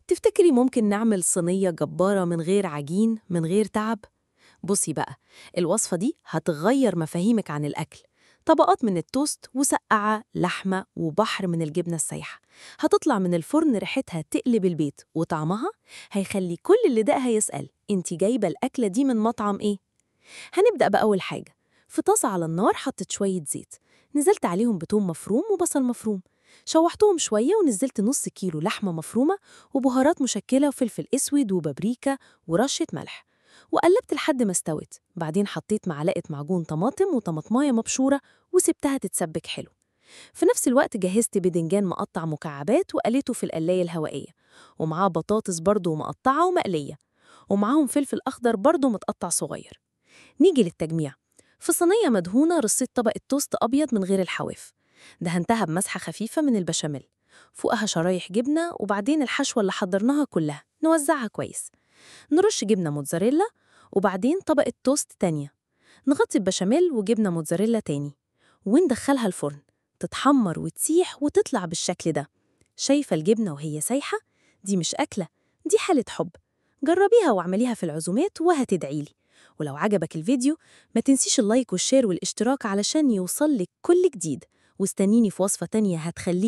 تفتكري ممكن نعمل صينية جبارة من غير عجين، من غير تعب؟ بصي بقى، الوصفة دي هتغير مفاهيمك عن الأكل. طبقات من التوست وسقعة لحمة وبحر من الجبنة السايحة، هتطلع من الفرن ريحتها تقلب البيت، وطعمها هيخلي كل اللي داقها يسأل انتي جايبة الأكلة دي من مطعم ايه؟ هنبدأ بأول حاجة. في طاسة على النار حطيت شوية زيت، نزلت عليهم بتوم مفروم وبصل مفروم، شوحتهم شوية ونزلت نص كيلو لحمة مفرومة وبهارات مشكلة وفلفل أسود وبابريكا ورشة ملح، وقلبت لحد ما استوت. بعدين حطيت معلقة معجون طماطم وطماطماية مبشورة وسبتها تتسبك حلو. في نفس الوقت جهزت باذنجان مقطع مكعبات وقليته في القلاية الهوائية، ومعاه بطاطس برضه مقطعة ومقلية، ومعاهم فلفل أخضر برضه متقطع صغير. نيجي للتجميع. في صينية مدهونة رصيت طبقة توست أبيض من غير الحواف، دهنتها بمسحة خفيفة من البشاميل، فوقها شرايح جبنة، وبعدين الحشوة اللي حضرناها كلها نوزعها كويس. نرش جبنة موتزاريلا، وبعدين طبقة توست تانية، نغطي البشاميل وجبنة موتزاريلا تاني، وندخلها الفرن تتحمر وتسيح وتطلع بالشكل ده. شايفة الجبنة وهي سايحة؟ دي مش أكلة، دي حالة حب. جربيها واعمليها في العزومات وهتدعيلي. ولو عجبك الفيديو ما تنسيش ال like وال share والاشتراك علشان يوصلك كل جديد، واستنيني في وصفة تانية هتخليك